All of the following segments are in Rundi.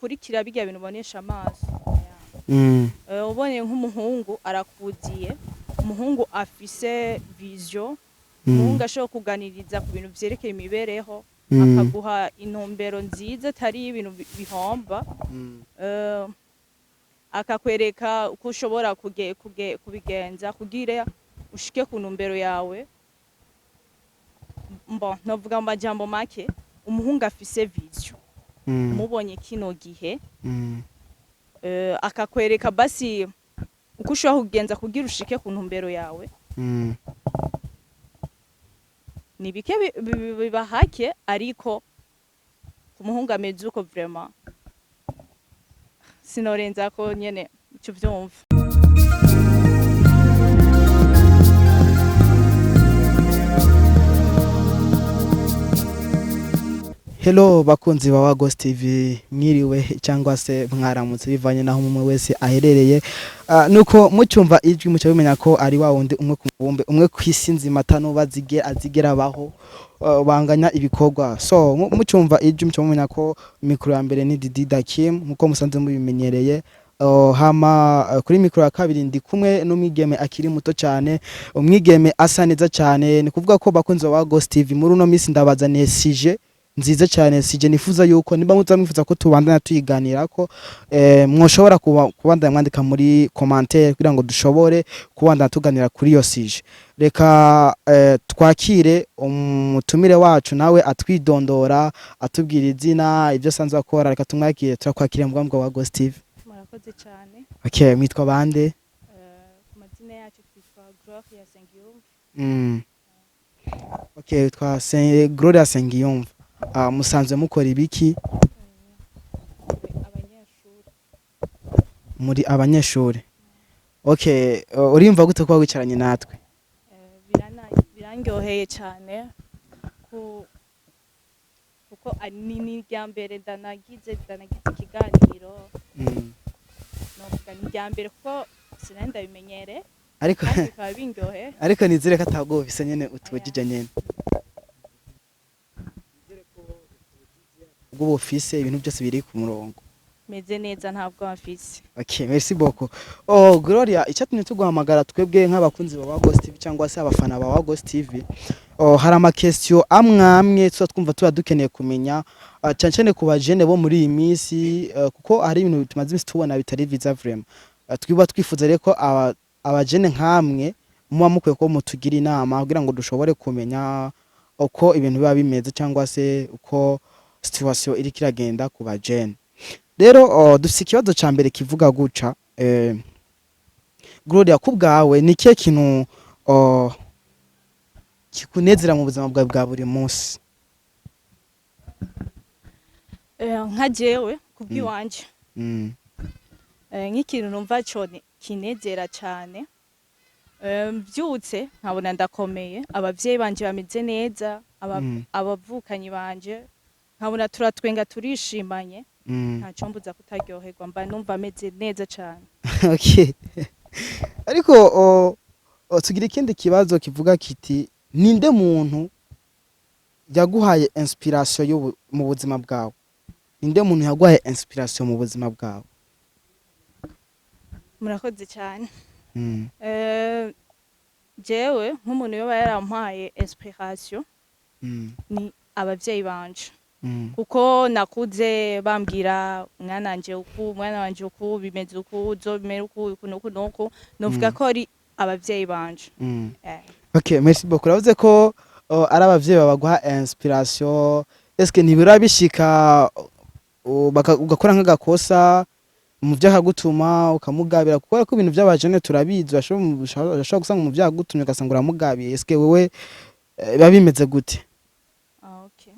Ntukurikira birya bintu ubonesha amaso. Ubonye nk'umuhungu arakuziye, umuhungu afise vision, umuhungu ashobora kuganiriza ku bintu vyerekeye imibereho, akaguha intumbero nziza atari ibintu bihomba, akakwereka uko ushobora kubigenza kugira ushike ku ntumbero yawe. Bon, novuga mu majambo make, umuhungu afise vision, umubonye kino gihe, akakwereka basi uko ushobora kugenza kugira ushike ku ntumbero yawe. Ni bike biba hake, ariko ku muhungu ameze uko, vraiment sinorenza ko nyene ico vyumva. Hello bakunzi ba Wagos TV, mwiriwe cyangwa se mwaramutse bivanye naho umwe wese aherereye. Nuko mucyumva ijwi mucyo bimenya ko ari wa wundi umwe ku mubumbe umwe kwisi nzima atanu bazige azigera abaho, banganya ibikorwa. So mucyumva ijwi mucyo mumenya ko mikoro ya mbere ni Didi Dakim nkuko musanze mubimenyereye. Hama kuri mikoro ya kabiri ndi kumwe n'umwigeme akiri muto cyane, umwigeme asa neza cyane. Ni kuvuga ko bakunzi ba Wagos TV, muri uno minsi ndabazaniye sujet nziza cyane, sujet nifuza yuko niba muza mwifuza ko tubandanya tuyiganirako, mwoshobora kubandanya mwandika muri commentaire kugira ngo dushobore kubandanya tuganira kuri iyo sujet. Reka twakire umutumire wacu, nawe atwidondora, atubwira izina, ibyo asanzwe akora. Reka tumwakire. Turakwakiriye mu bwa Wagos TV. Murakoze cyane. Okay, mwitwa bande? Ku mazina yacu twitwa Gloria Sengiyumva. Okay, twa Gloria Sengiyumva. Musanzwe mukora ibiki? Abanyeshuri. Muri abanyeshuri. Okay, urimva gute kuba wicaranye natwe? Birandyoheye cyane kuko ni irya mbere ndanagize ikiganiro. Novuga ni irya mbere kuko sinari ndabimenyere, ariko kandi bikaba bindyoheye. Ariko nizere ko atabwo bise nyene utubujije nyene ubwo bufise ibintu byose biri ku murongo. Meze neza, ntabwo mfise. Okay, merci beaucoup. Oh, Gloria, icyatumye tuguhamagara twebwe nk'abakunzi ba Wagos TV cyangwa se abafana ba Wagos TV. Oh, hari ama question amwe amwe tuba twumva tuba dukeneye kumenya, cyane cyane ku bajene bo muri iyi minsi, kuko hari ibintu tumaze iminsi tubona bitari vyiza vraiment. Twiba twifuza rero ko abajene nkamwe muba mukwiye ko mutugira inama kugira ngo dushobore kumenya uko ibintu biba bimeze cyangwa se uko situation iriko iragenda ku bajene. Rero dufise ikibazo ca mbere kivuga guca: Gloria, ku bwawe ni ikihe kintu kikunezera mu buzima bwawe bwa buri munsi? Nka jewe kubw'iwanje, nk'ikintu numva cone kinezera cane, mvyutse nkabona ndakomeye, abavyeyi banje bameze neza, abavukanyi banje nkabona turatwenga turishimanye, ntaco mbuza kutaryoherwa, mba numva ameze neza cane. Okay. Ariko tugira ikindi kibazo kivuga kiti: ninde muntu yaguhaye inspiration mu buzima bwawe? Ninde muntu yaguhaye inspiration mu buzima bwawe? Murakoze cane. Jewe nk'umuntu yoba yarampaye inspiration ni abavyeyi banje, kuko nakuze bambwira: "Mwana wanje uku, mwana wanje uku, bimeze uku, uzobimera uku, uku nuku nuku." Novuga ko ari abavyeyi banje. Okay, merci beaucoup. Uravuze ko ari abavyeyi babaguha inspiration. Est-ce que ntibirabishika ugakora nk'agakosa, umuvyeyi akagutuma ukamugabira? Kuko ko ibintu by'abajene turabizi, urashobora gusanga umuvyeyi agutumye ugasanga uramugabiye. Est-ce que wewe biba bimeze gute? Ah, okay.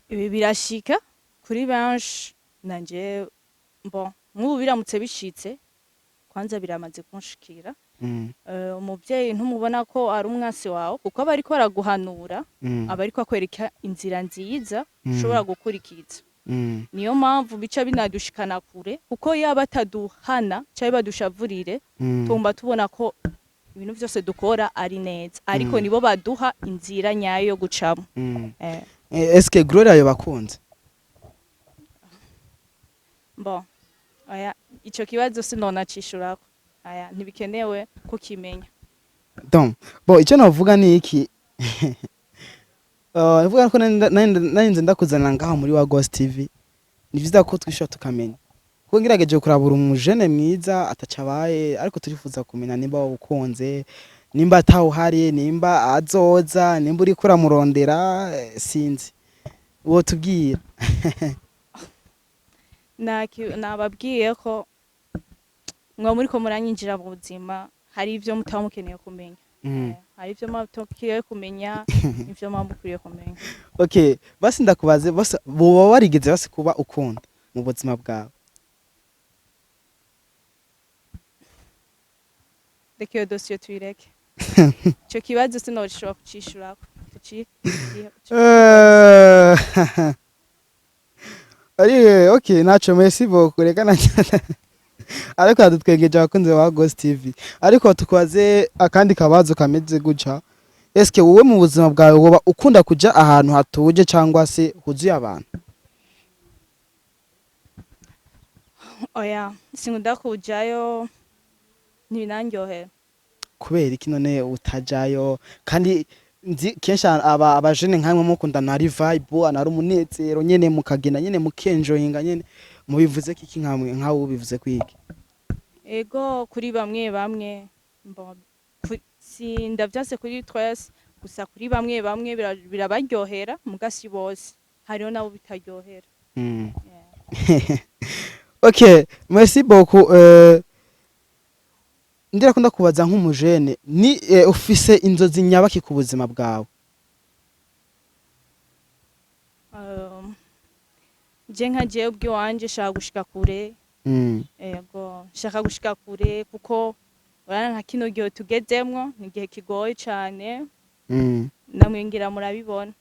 Ibi birashika kuri benshi, nanje bon, nk'ubu biramutse bishitse, kwanza biramaze kunshikira. Umuvyeyi ntumubona ko ari umwasi wawe, kuko aba ariko araguhanura, aba ariko akwereka inzira nziza ushobora gukurikiza. Niyo mpamvu bica binadushikana kure, kuko yaba ataduhana canke badushavurire, tumba tubona ko ibintu vyose dukora ari neza, ariko nibo baduha inzira nyayo yo gucamo. Est-ce que Gloria yo bakunze? Bon, oya, ico kibazo sinonacishurako, aya ntibikenewe kukimenya. Donc bon, icyo navuga ni iki. Navuga ko narinze ndakuzanira ngaho muri wa Ghost TV. Ni vyiza ko twishura tukamenya, kuko ngerageje kurabura umujene mwiza atacabaye, ariko turifuza kumenya nimba wawukunze, nimba atawuhari, nimba azoza, nimba uriko uramurondera, sinzi wotubwira. Nababwiye ko mwa muriko muranyinjira mu buzima, hari ivyo mutaba mukeneye kumenya. Hari ivyo muba mutakwiye kumenya, ivyo muba mukwiye kumenya. Okay, basi ndakubaze, basi boba warigeze basi kuba ukunda mu buzima bwawe? Reka iyo dosiye tuyireke, ico kibazo sinoshobora kucishurako. Ari okay, naco, merci beaucoup. Reka na ariko yadutwengeje abakunzi ba Ghost TV, ariko tukubaze akandi kabazo kameze guca: eske wowe mu buzima bwawe woba ukunda kuja ahantu hatuje cyangwa se huzuye abantu? Oya, sinkunda kujayo, ntibinandyohera. Kubera iki none utajayo, kandi nzi kenshi aba abajene nkamwe mukundana ari vibe, anari umunezero nyene, mukagenda nyene mukenjoyinga nyene? Mubivuze kiki nkamwe, nkawe ubivuze kwiki? Ego, kuri bamwe bamwe, bon, sindavyase kuri twese, gusa kuri bamwe bamwe birabaryohera, muga si bose, hariho nabo bitaryohera. Yeah. Okay, merci beaucoup. Ndirakunda kubaza nk'umujene ni ufise inzozi nyabaki ku buzima bwawe? Je nka jewe ubwiwanje nshaka gushika kure. Ego, nshaka gushika kure, kuko urabona nka kino gihe tugezemwo ni igihe kigoye cane. Namwe ngira murabibona.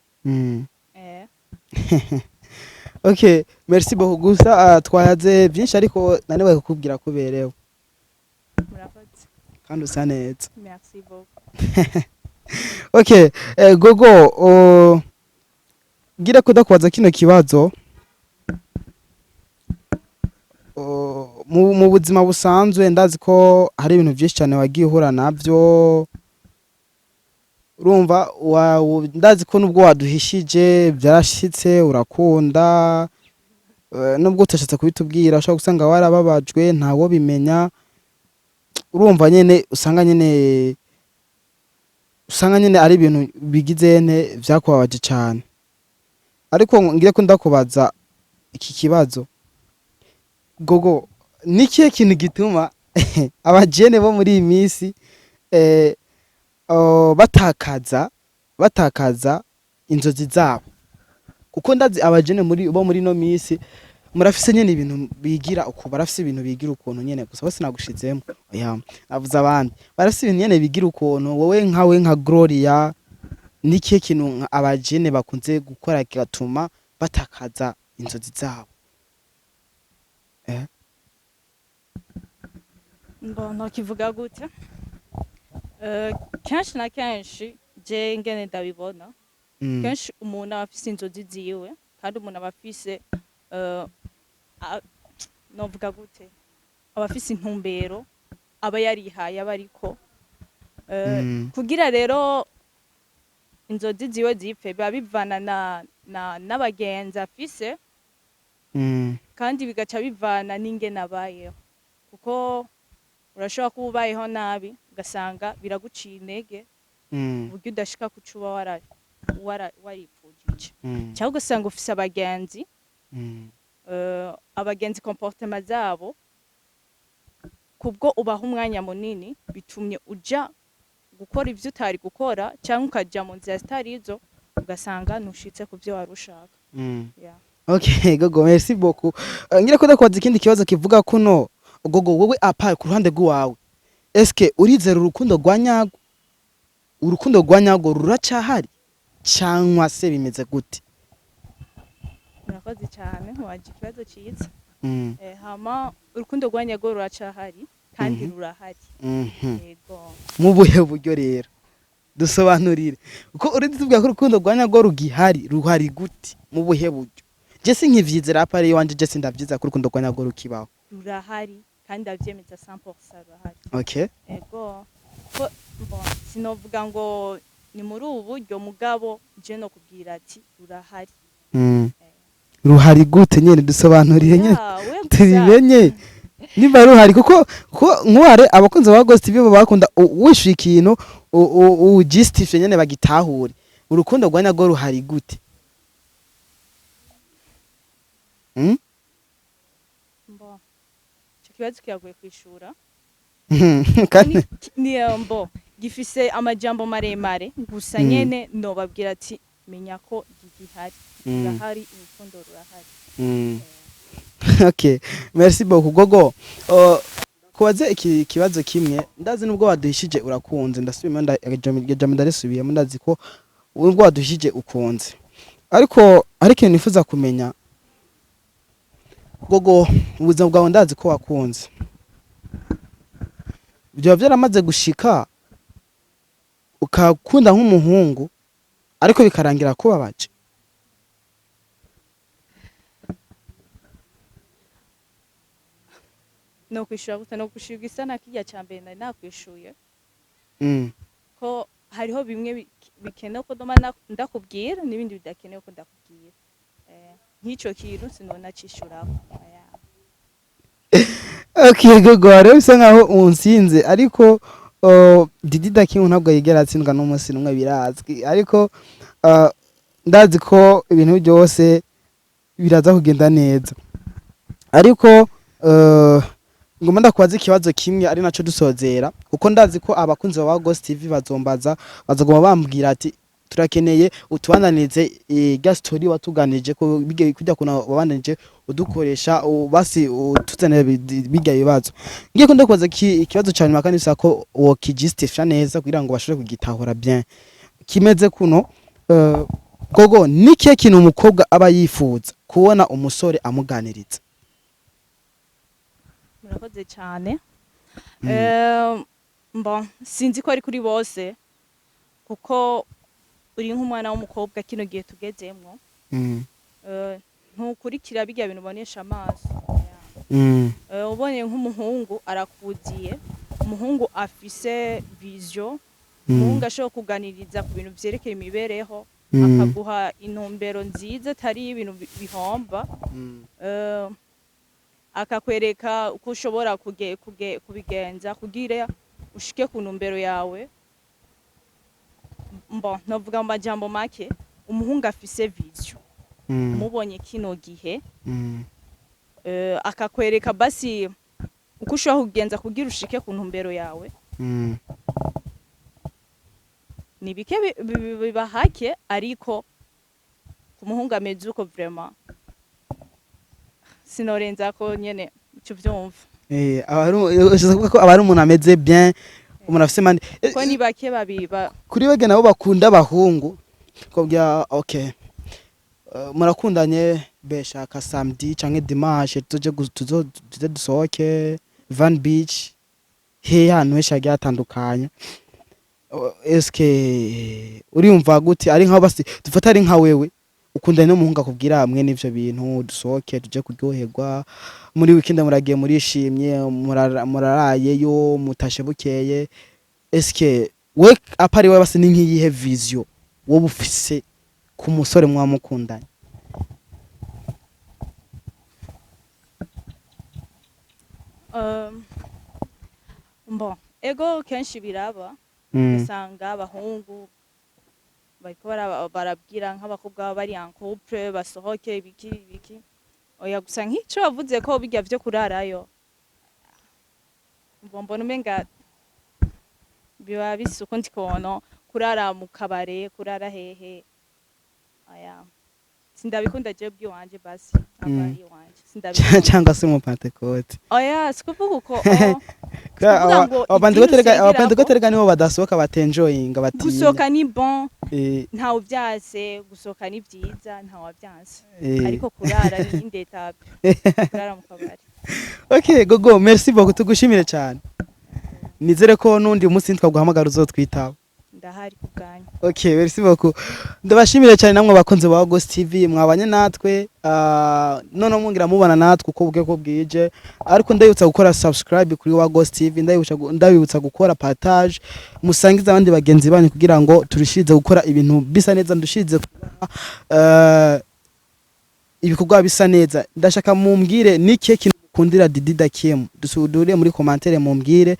Okay, merci beaucoup. Gusa twayaze byinshi, ariko naniwe kukubwira ko uberewe. Murakoze. Kandi usa neza. Merci beaucoup. Okay, Gogo, ngira ko ndakubaza kino kibazo. Mu buzima busanzwe ndazi ko hari ibintu byinshi cyane wagiye uhura navyo, urumva, ndazi ko nubwo waduhishije byarashitse urakunda, nubwo utashatse kubitubwira, ushobora gusanga warababajwe, ntawo bimenya, urumva nyene, usanga nyene ari ibintu bigize nte vyakubabaje cane. Ariko ngire ko ndakubaza iki kibazo, Gogo: ni kihe kintu gituma abajene bo muri iyi minsi batakaza inzozi zabo? Kuko ndazi abajene bo muri no minsi murafise nyene ibintu bigira uko, barafise ibintu bigira ukuntu nyene, gusa bose nagushizemo, oya, navuze abandi barafise ibintu nyene bigira ukuntu. Wowe nkawe, nka Gloria, ni kihe kintu abajene bakunze gukora kigatuma batakaza inzozi zabo? Bon, nokivuga gute? Kenshi na kenshi, je ngene ndabibona, kenshi umuntu aba afise inzozi ziwe, kandi umuntu aba afise novuga gute, aba afise intumbero aba yarihaye, aba ariko kugira rero inzozi ziwe zipfe, biba bivana na n'abagenzi afise, kandi bigaca bivana n'ingene abayeho, kuko urashobora kuba ubayeho nabi, ugasanga biraguciye intege, uburyo udashika kuco uba waripfujije, cyangwa ugasanga ufise abagenzi, abagenzi comportement zabo, kubwo ubaha umwanya munini, bitumye uja gukora ivyo utari gukora, cyangwa ukaja mu nzira zitari izo, ugasanga ntushitse ku vyo wari ushaka. Yeah. Okay, Gogo, merci beaucoup. Ngira ko ndakubaza ikindi kibazo kivuga kuno. Gogo, wowe apa ku ruhande rw'iwawe, eske urizera urukundo rwa nyarwo? Urukundo rwa nyarwo ruracahari cyangwa se bimeze gute? Murakoze cyane, waje ikibazo cyiza. Hama urukundo rwa nyarwo ruracahari kandi rurahari. Yego. Mu buhe buryo rero? Dusobanurire, kuko uretse tubwira ko urukundo rwa nyarwo rugihari, ruhari gute, mu buhe buryo? Je sinkivyizera, à part iwanje, je sindavyiza ko urukundo rwa nyarwo rukibaho. Rurahari kandi ndavyemeza 100%, rurahari. Ego, ko bon, sinovuga ngo ni muri ubu buryo, mugabo je no kubwira ati rurahari. Ruhari gute nyene? Dusobanurire nyene. Ya, we gusa. Tubimenye nimba ruhari, kuko nkuhare abakunzi ba Ghost TV baba bakunda wishuye ikintu ujustifie nyene bagitahure. Urukundo rwa nyarwo ruhari gute? Bon, ico kibazo kiragoye kwishura. Kandi Ni mbo gifise amajambo maremare gusa. Nyene nobabwira ati menya ko gihari. Rurahari, urukundo rurahari. Okay, merci beaucoup, Gogo. Kubaze iki kibazo kimwe. Ndazi nubwo waduhishije urakunze, ndasubiyemo, ijambo ndarisubiyemo, ndazi ko nubwo waduhishije ukunze, ariko hari ikintu nifuza kumenya. Gogo, mu buzima bwawe ndazi ko wakunze, byaba byaramaze gushika ukakunda nk'umuhungu ariko bikarangira kubabaje? No kwishura gute? No kwishura isa na kirya ca mbere nari nakwishuye, ko hariho bimwe bikenewe ko ndoma ndakubwira n'ibindi bidakenewe ko ndakubwira. Nk'ico kintu sinona cishuraho. Oya. Okay, Gogo, rero bisa nkaho unsinze, ariko Didi da King ntabwo yigera atsindwa n'umunsi n'umwe, birazwi. Ariko ndazi ko ibintu byose biraza kugenda neza, ariko ngomba ndakubaza ikibazo kimwe ari naco dusozera, kuko ndazi ko abakunzi ba Ghost TV bazombaza, bazagoma bambwira ati turakeneye utubandanirize irya story watuganije ko kujya kuna wabandanije udukoresha basi utuzanire bijya bibazo. Ngiye ko ndakubaza ikibazo cyane nyuma, kandi bisaba ko wokijustifia neza kugira ngo bashobore kugitahura bien. Kimeze kuno: Gogo, ni kihe kintu umukobwa aba yifuza kubona umusore amuganiriza? Murakoze cyane. Bon, sinzi ko ari kuri bose, kuko uri nk'umwana w'umukobwa kino gihe tugezemwo, ntukurikira bijya bintu ubonesha amaso. Ubonye nk'umuhungu arakuziye, umuhungu afise vision, umuhungu ashobora kuganiriza ku bintu vyerekeye imibereho, akaguha intumbero nziza atari ibintu bihomba, akakwereka uko ushobora kubigenza kugira ushike ku ntumbero yawe. Bon, novuga mu majambo make, umuhungu afise vision, mubonye kino gihe, akakwereka basi uko ushobora kugenza kugira ushike ku ntumbero yawe. Ni bike biba hake, ariko ku muhungu ameze uko, vraiment sinorenza ko nyene ico vyumva. Ushatse kuvuga ko aba ari umuntu ameze bien, umuntu afise mani Ko ni bake babiba. Kuri bege nabo bakunda abahungu, kubwira okay, murakundanye, beshaka samedi canke dimanche tuje tuze dusohoke Van Beach, he hantu henshi hagiye hatandukanye. Eske uriyumva gute ari nkaho basi dufata ari nka wewe ukundanye n'umuhungu akubwira hamwe n'ivyo bintu, dusohoke tuje kuryoherwa muri weekend, muragiye murishimye, murarayeyo, mutashe bukeye, eske we à part we basi ni nk'iyihe vision wowe ufise ku musore muba mukundanye? Bon, ego, kenshi biraba, usanga abahungu bariko barabwira nk'abakobwa baba bari en couple basohoke ibiki ibiki. Oya, gusa nk'ico wavuze ko bijya vyo kurarayo, mbona mbona umenga biba bisa ukundi kuntu, kurara mu kabare, kurara hehe, oya, sindabikunda jewe bw'iwanje, basi aba ari iwanje, sindabikunda. Cyangwa se mu Pentecôte? Oya, sikuvuga uko, oh. Kuvuga ngo Abapantekote idini rega, abapantekote usengerako. Rega nibo badasohoka, batenjoyinga, batinya. Gusohoka ni bon, ntawe uvyanse, gusohoka ni vyiza, ntawe wavyanse, ariko kurara ni indi étape, kurara mu kabari. Okay, Gogo, merci beaucoup, tugushimire cyane. Nizere ko nundi munsi twaguhamagara uzotwitaba. Ndahari ku bwanyu. Okay, merci beaucoup. Ndabashimire cyane namwe bakunze ba Ghost TV mwabanye natwe. None mwongira mubana natwe uko bwe ko bwije, ariko ndabibutsa gukora subscribe kuri wa Ghost TV, ndabibutsa gukora partage, musangize abandi bagenzi banyu kugira ngo turushize gukora ibintu bisa neza, ndushize kubaha ibikorwa bisa neza. Ndashaka mumbwire n'ikihe kintu mukundira Didi Dakim, dusudure muri commentaire mumbwire.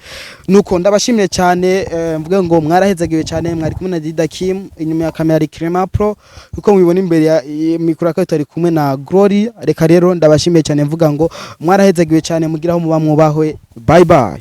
Nuko ndabashimiye cyane, mvuge ngo mwarahezagiwe cyane. Mwari kumwe na Didi Dakim, inyuma ya kamera ari Crema Pro, kuko mubibona imbere ya mikoro ya tari kumwe na Glory. Reka rero ndabashimiye cyane, mvuga ngo mwarahezagiwe cyane, mugiraho muba mwubahwe. Bye bye.